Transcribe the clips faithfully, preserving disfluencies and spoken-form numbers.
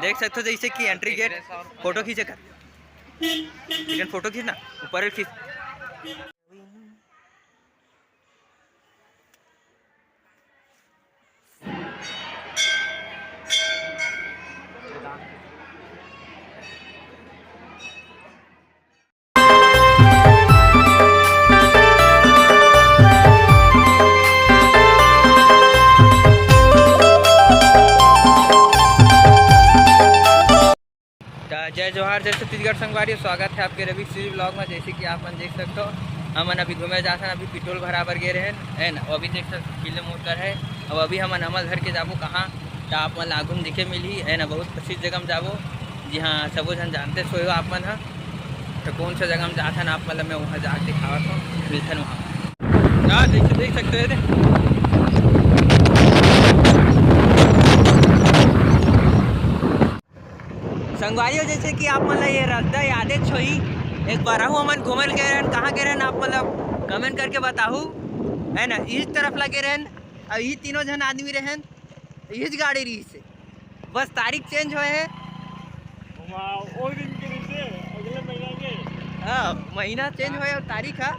देख सकते हो जैसे कि एंट्री गेट। फोटो खींचे कर, लेकिन फोटो खींच ना, ऊपर खींच। त जय जोहार, जय छत्तीसगढ़ संगवारी, स्वागत है आपके रवि श्री ब्लॉग में। जैसे कि आप मन देख सकते हो, हमन अभी घूमे जाथन, अभी पेट्रोल भरा बर गे रहेन, है ना। वो अभी देख सकते हो, किले मोड़ कर है। अब अभी हमन अमल घर के जाबो कहाँ, त आप मन ला आगू में दिखे मिलही, है ना। बहुत प्रसिद्ध जगह में जाबो, जी हाँ, सबो झन जानते सोए हो आप मन ह। तो कौन सा जगह में जाथन, आप मन ला मैं वहाँ जाके दिखावत हूँ, मिलथन वहाँ। हाँ, देख, देख सकते हो, ये दे। संगवारी हो, जैसे कि आप मन ला ये रस्ता यादे होही, एक बार आहू हमन घूमल गए रहन, कहाँ गए रहन आप मन ला कमेंट करके बताहू, है ना। इस तरफ लगे रहन, और ये तीनों झन आदमी रहन, ये गाड़ी रही से, बस तारीख चेंज होए है। वाह, वो दिन के रही से, अगले महीना के। हाँ, महीना चेंज होए और तारीख है,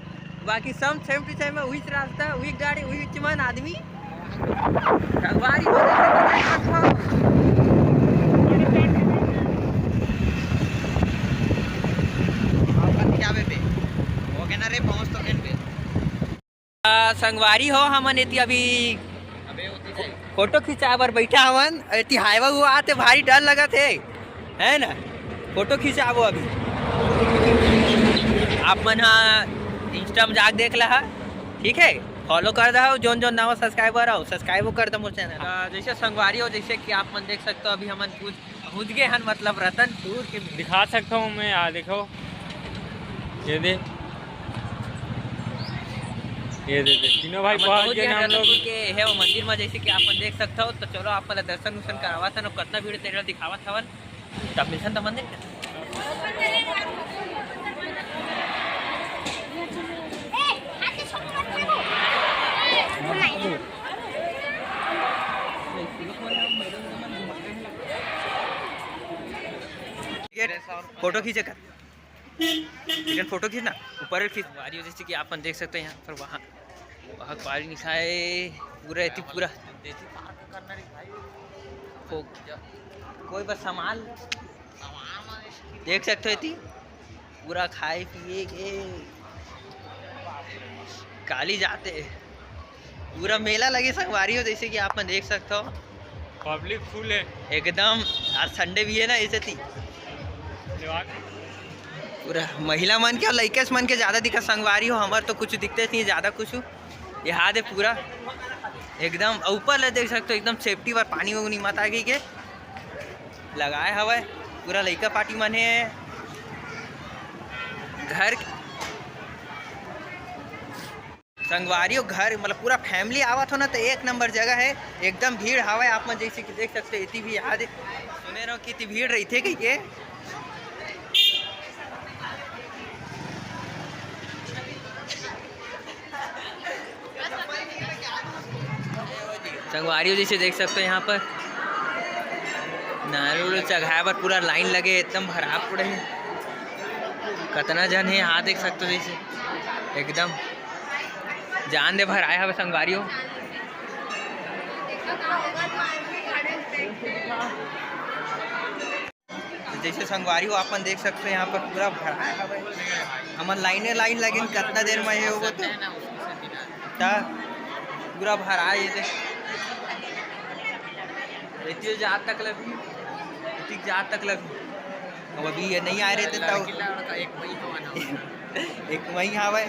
बाकी सब सेम टू सेम है। वही रास्ता, वही गाड़ी, वही चमन आदमी। संगवारी हो, जैसे कि देख सकते हो। आपका क्या बे बे? हो गया ना रे, पहुँच तो गए बे। आ, संगवारी हो, हमन एती अभी अबे, होती जाए। फोटो खिंचाए बर बैठा हवन। एती हाईवा हुआ आते, भारी डर लगत हे, है ना। फोटो खिंचाबो अभी। आप मन हा Insta में जाके देख ला हा, ठीक है, फॉलो कर दो। जोन जोन नवा सब्सक्राइबर हो, सब्सक्राइब कर दो मोर चैनल। आ, जैसे संगवारी हो, जैसे कि आप मन देख सकते हो, अभी हमन पहुँच पहुँच गए हन, मतलब रतनपुर के। दिखा सकता हूँ मैं, आ देखो, ये दे, ये दे, दे। तीनों भाई हमन पहुँच पहुँच गए गए हैं हम लोग। रतनपुर के, है वो मंदिर में, जैसे कि आप मन देख सकते हो। तो चलो, आप मन ला दर्शन उर्शन करावत हन, कतना भीड़ तेरा दिखावत हवन, तब मिलथन त मंदिर के। फोटो खींचे कर, लेकिन फोटो खींच ना, ऊपर खींच। संगवारी हो, जैसे कि आप मन देख सकते हो, यहाँ पर वहाँ, वहाँ पारी निशाए पूरा एती पूरा। को-, कोई बस सामान देख सकते हो, एती पूरा खाए पिए के काली जाते। पूरा मेला लगे संगवारी हो, जैसे कि आप मन देख सकते हो। पब्लिक फुल है। एकदम, आज संडे भी है ना, ऐसे थी। पूरा महिला मन के और लइका मन के ज्यादा दिखत संगवारी हो, हमर तो कुछ दिखते नहीं ज्यादा कुछ। ये हाथ है पूरा एकदम ऊपर ले देख सकते हो, एकदम सेफ्टी बर पानी वो नहीं मत आ गई के लगाए हवय। पूरा लइका पार्टी मन हे घर संगवारी हो, घर मतलब पूरा फैमिली आवत हो ना, तो एक नंबर जगह है, एकदम भीड़ हवय। आप मन जैसे कि देख सकते हो, इति भी याद सुने रहो कि इति भीड़ रहिथे कहिके। संगवारी हो, जैसे देख सकते हो, यहाँ पर नारियल उरियल चघाए बर पूरा लाइन लगे, एकदम भरा पड़े हे। कतना जन हे, हाँ, देख सकते हो, जैसे एकदम जान दे भराए हवे संगवारी हो। तो जैसे संगवारी हो, आप मन देख सकते हो, यहाँ पर पूरा भराए हवे। हमन लाइने लाइन लगे, कतना देर में हे होबो तो। ता पूरा भराए ये दे। एतियो जात तक लगी, एतिक जात तक लगी। अब अभी ये नहीं आए रहते तब। एक वही हावय।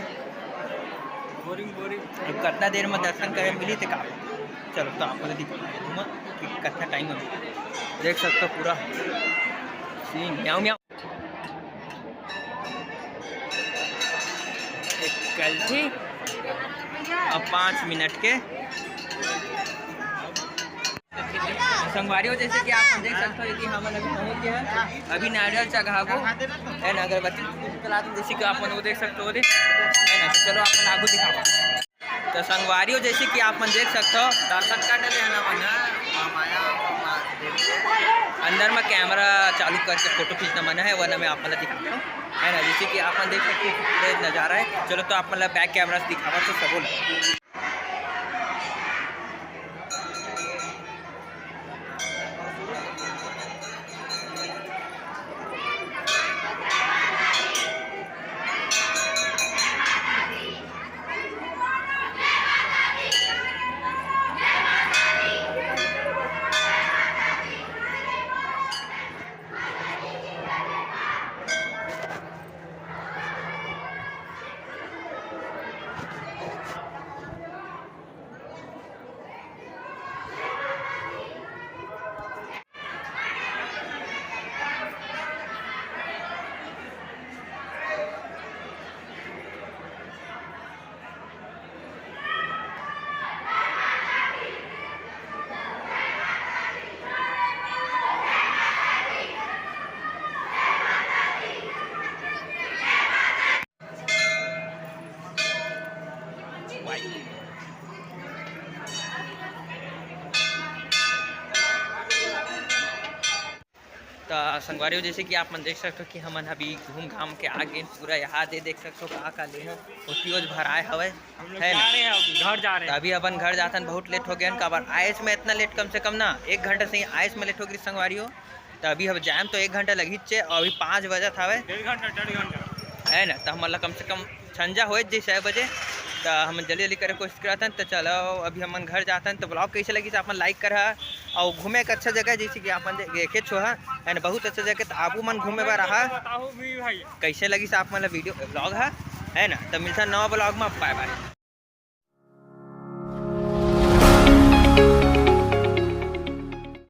Boring, boring. अब कतना देर में दर्शन करे मिली ते का? चलो, तो आप लोग दिखा दूंगा कि कितना टाइम अभी। देख सकते हो पूरा सीन। म्याऊ, म्याऊ। एक कल थी, अब पाँच मिनट के। संगवारी हो, जैसे कि आप देख सकते हो कि हमन अभी पहुंच गए हैं। अभी नारियल चघाबो है ना, अगरबत्ती जला दो, जैसे कि आप मन वो देख सकते हो, है ना। तो चलो, आप मन आगू दिखाओ। तो संगवारी हो, जैसे कि आप मन देख सकते हो, दर्शन कर डले है ना मन, माया, माया। अंदर में कैमरा चालू करके फोटो खींचना मना है, वरना मैं आप मन ला दिखाता हूँ, है ना। जैसे कि आप मन देख सकते हो, पूरे नज़ारा है। चलो, तो आप मन ला बैक कैमरा से दिखावा तो सबो ला। त संगवारी हो, जैसे कि आप मन देख सकते हो कि हमन अभी घूम घाम के आ गेन, पूरा यहाँ दे देख सकते हो का का ले हे, ओती ओज भराए हवय, हम लोग है ना? जा रहे हैं, अभी घर जा रहे त हैं। अभी अपन घर जाथन, बहुत लेट हो गया काबर आइस में इतना लेट, कम से कम ना एक घंटा से ही आइस में लेट हो गई संगवारी हो। त अभी हम जाएम तो एक घंटा लगीच हे, और अभी पाँच बजत हवय, डेढ़ घंटा, डेढ़ घंटा। है ना, त हमन ला कम से कम संझा होए जैसे छः बजे, त हम जल्दी जल्दी करे कोशिश करत हन। त चलो, अभी हमन घर जात हन। त ब्लॉग कैसे लगिस आप मन लाइक करहा, और घूमे एक अच्छा जगह, जैसे कि आप मन दे-, देखे छो हा, है ना, बहुत अच्छा जगह। त आपू मन घूमे बर आहा। बताओ भी भाई। कैसे लगिस आप मन ला वीडियो ब्लॉग हा, है ना। त मिलथन नवा ब्लॉग में, बाय बाय।